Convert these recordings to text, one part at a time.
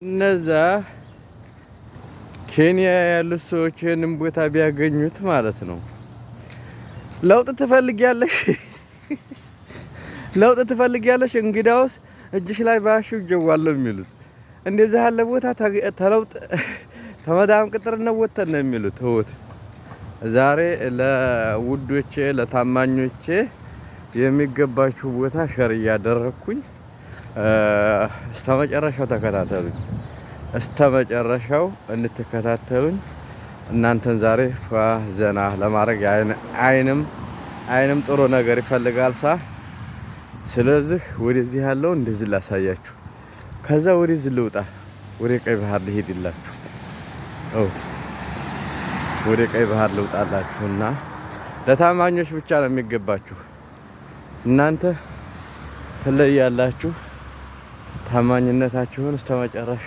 እነዛ ኬንያ ያሉት ሰዎች ይህንን ቦታ ቢያገኙት ማለት ነው። ለውጥ ትፈልጊያለሽ? ለውጥ ትፈልጊያለሽ? እንግዳውስ እጅሽ ላይ ባያሽው እጀዋለሁ የሚሉት እንደዚህ ያለ ቦታ ተለውጥ ተመዳም ቅጥርነት ወጥተን ነው የሚሉት። ተውት። ዛሬ ለውዶቼ ለታማኞቼ የሚገባችሁ ቦታ share እያደረግኩኝ እስከመጨረሻው ተከታተሉኝ። እስከመጨረሻው እንድትከታተሉኝ እናንተን ዛሬ ፏ ዘና ለማድረግ አይንም አይንም ጥሩ ነገር ይፈልጋል ሳ። ስለዚህ ወደዚህ ያለው እንደዚህ ላሳያችሁ። ከዛ ወደዚህ ልውጣ፣ ወደ ቀይ ባህር ልሄድላችሁ። እውት ወደ ቀይ ባህር ልውጣላችሁና ለታማኞች ብቻ ነው የሚገባችሁ። እናንተ ትለያላችሁ። ታማኝነታችሁን እስከ መጨረሻ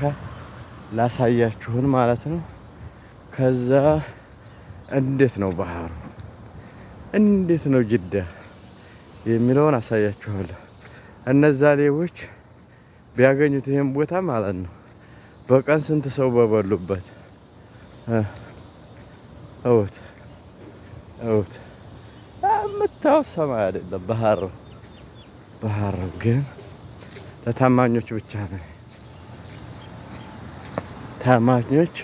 ላሳያችሁን ማለት ነው። ከዛ እንዴት ነው ባህሩ፣ እንዴት ነው ጅዳ የሚለውን አሳያችኋለሁ። እነዛ ሌቦች ቢያገኙት ይሄን ቦታ ማለት ነው በቀን ስንት ሰው በበሉበት። እውት እውት የምታየው ሰማይ አይደለም፣ ባህር ነው። ባህር ነው ግን ለታማኞች ብቻ ነው። ታማኞች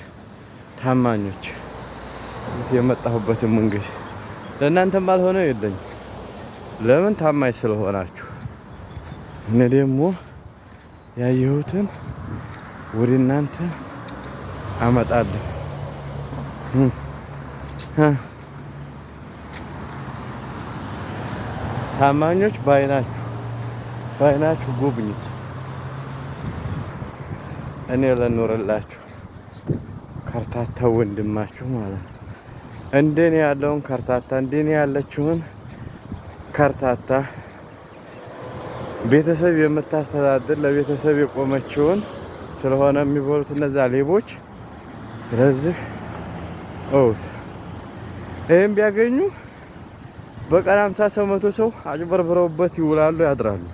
ታማኞች የመጣሁበትን መንገድ ለእናንተም ባልሆነ የለኝ። ለምን ታማኝ ስለሆናችሁ። እኔ ደግሞ ያየሁትን ወደ እናንተ አመጣለሁ። ታማኞች ባይናችሁ ባይናችሁ ጎብኙት። እኔ ለኖርላችሁ ከርታታ ወንድማችሁ ማለት ነው። እንደኔ ያለውን ከርታታ፣ እንደኔ ያለችውን ከርታታ ቤተሰብ የምታስተዳድር ለቤተሰብ የቆመችውን ስለሆነ የሚበሉት እነዛ ሌቦች። ስለዚህ እውት ይህም ቢያገኙ በቀን 50 ሰው 100 ሰው አጭበርብረውበት ይውላሉ፣ ያድራሉ።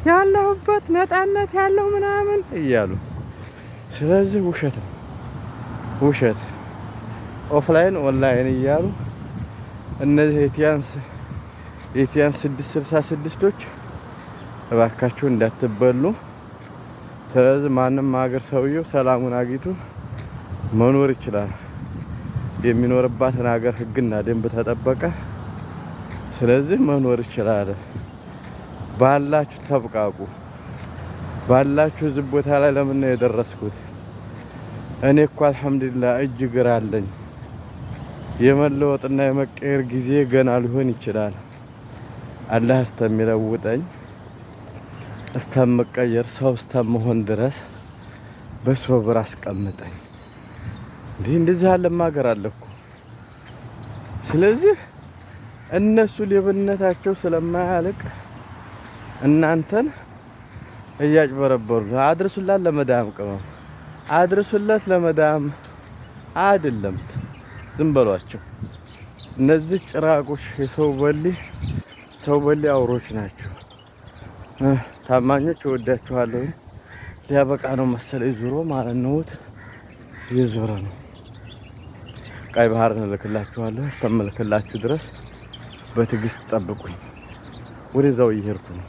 ያለሁበት ነፃነት ያለው ምናምን እያሉ። ስለዚህ ውሸት ነው፣ ውሸት offline online እያሉ እነዚህ የቲያንስ 666ቶች እባካችሁ እንዳትበሉ። ስለዚህ ማንም ሀገር ሰውየው ሰላሙን አግኝቶ መኖር ይችላል። የሚኖርባትን ሀገር ሕግና ደንብ ተጠበቀ። ስለዚህ መኖር ይችላል። ባላችሁ ተብቃቁ። ባላችሁ እዚህ ቦታ ላይ ለምን ነው የደረስኩት? እኔ እኮ አልሐምዱሊላህ እጅ እግር አለኝ። የመለወጥና የመቀየር ጊዜ ገና ሊሆን ይችላል። አላህ እስከሚለውጠኝ እስከምቀየር ሰው እስከምሆን ድረስ በሶብር አስቀምጠኝ። እንዲህ እንደዚህ ያለም ሀገር አለ እኮ። ስለዚህ እነሱ ሌብነታቸው ስለማያልቅ እናንተን እያጭበረበሩ አድርሱላት ለመዳም ቅመም፣ አድርሱለት ለመዳም አይደለም፣ ዝም በሏቸው። እነዚህ ጭራቆች የሰው በሊ ሰው በሊ አውሮች ናቸው። ታማኞች እወዳችኋለሁ። ሊያበቃ ነው መሰለኝ ዙሮ ማለት ነው። የዞረ ነው። ቀይ ባህር እልክላችኋለሁ። እስከምልክላችሁ ድረስ በትዕግስት ጠብቁኝ። ወደዛው እየሄድኩ ነው።